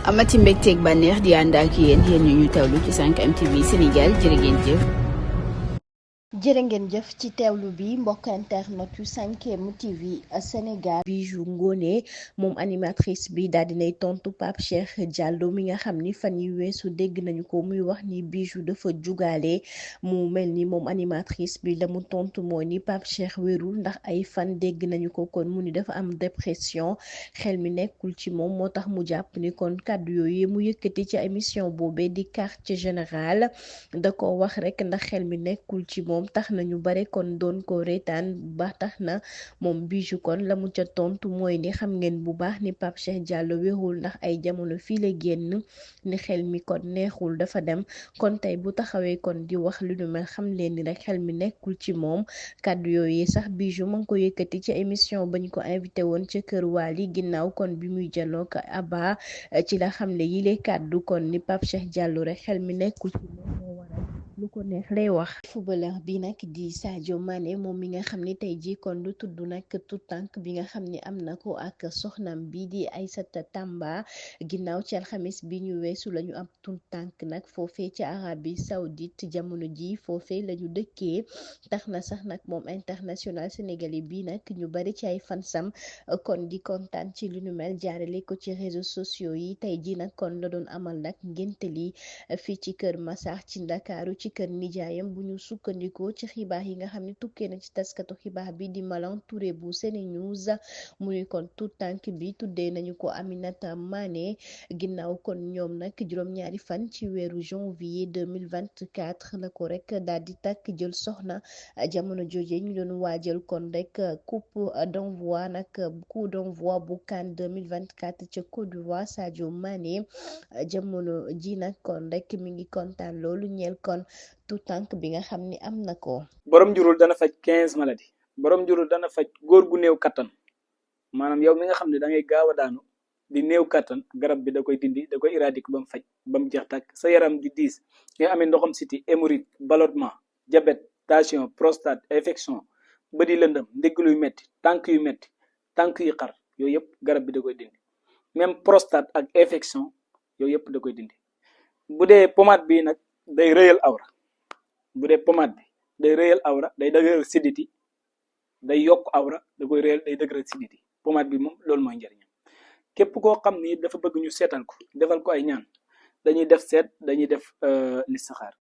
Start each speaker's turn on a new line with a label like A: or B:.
A: amati mbégteeg bànneex di ànd ak yéen ñu teewlu ci 5M TV Sénégal jërë ngeen jëf.
B: jërë ngeen jëf ci teewlu bi mbokk internet yu 5M TV Sénégal. Bijou Ngoné moom animatrice bi daal dinay tontu Pape Cheikh Diallo mi nga xam ni fan yi weesu dégg nañu ko muy wax ni Bijou dafa jugaale mu mel ni moom animatrice bi la mu tontu moo ni Pape Cheikh wérul ndax ay fan dégg nañu ko kon mu ni dafa am dépression xel mi nekkul ci moom moo tax mu jàpp ni kon kàddu yooyu mu yëkkati ci émission boobee di quartier général da ko wax rek ndax xel mi nekkul ci moom tax na ñu bare kon doon ko reetaan ba tax na moom Bijou kon la mu ca tontu mooy ni xam ngeen bu baax ni Pape Cheikh Diallo wérul ndax ay jamono fii la génn ni xel mi kon neexul dafa dem kon tey bu taxawee kon di wax lu nu mel xam leen ni rek xel mi nekkul ci moom kàddu yooyu sax Bijou ma ngi ko yëkkati ci émission bañ ko invité woon ca kër Wally ginnaaw kon bi muy janook Abba ci la xam ne yile kàddu kon ni Pape Cheikh Diallo rek xel mi nekkul ci moom moo waral lu ko neex lay wax. footballeur bi nag di Sadio Mané moom mi nga xam ni tey jii kon lu tudd nag tout tànk bi nga xam ni am na ko ak soxnam bi di Aïssata Tamba ginnaaw ci alxamis bi ñu weesu la ñu am tout tànk nag foofee ci Arabie Saoudite jamono ji foofee la ñu dëkkee tax na sax nag moom international sénégalais bi nag ñu bari ci ay fansam kon di kontaan ci lu nu mel jaarale ko ci réseaux sociaux yi tey jii nag kon la doon amal nag ngénte li fii ci kër Massar ci Ndakaaru ci kër nijaayam bu ñu sukkandikoo ci xibaar yi nga xam ne tukkee na ci taskatu xibaar bi di Malang Touré bu SeneNews mu ni kon tout tànk bi tuddee nañu ko Aminata Mané ginnaaw kon ñoom nag juróom-ñaari fan ci weeru janvier 2024 la ko rek daal di takk jël soxna jamono jooje ñu doon waajal kon rek coup d'envoi bu CAN 2024 ca Côte d'Ivoire. Sadio Mané jamono ji nag kon rek mi ngi kontaan loolu ñeel kon tout tànk bi nga xam ni am na ko.
C: borom njurul dana faj 15 maladies borom njurul dana faj góor gu néew kattan maanaam yow mi nga xam ne da ngay gaaw a daanu di néew kattan garab bi da koy dindi da koy éradiquer ba mu faj ba mu jeex tàkk sa yaram di diis nga amee ndoxam siti hémorroïde ballonnement diabète tension prostate infection bëdi lëndëm ndigg luy metti tànk yu xar yooyu yëpp garab bi da koy dindi même prostate ak infection yooyu yëpp da koy dindi. bu dee pommade bi nag day rëyal awra bu dee pommade bi day rëyal awra day dëgëral siditi day yokk awra da koy rëyal day dëgëral siditi pommade bi moom loolu mooy njëriñam. képp koo xam ni dafa bëgg ñu seetal ko defal ko ay ñaan dañuy def seet dañuy def listixaar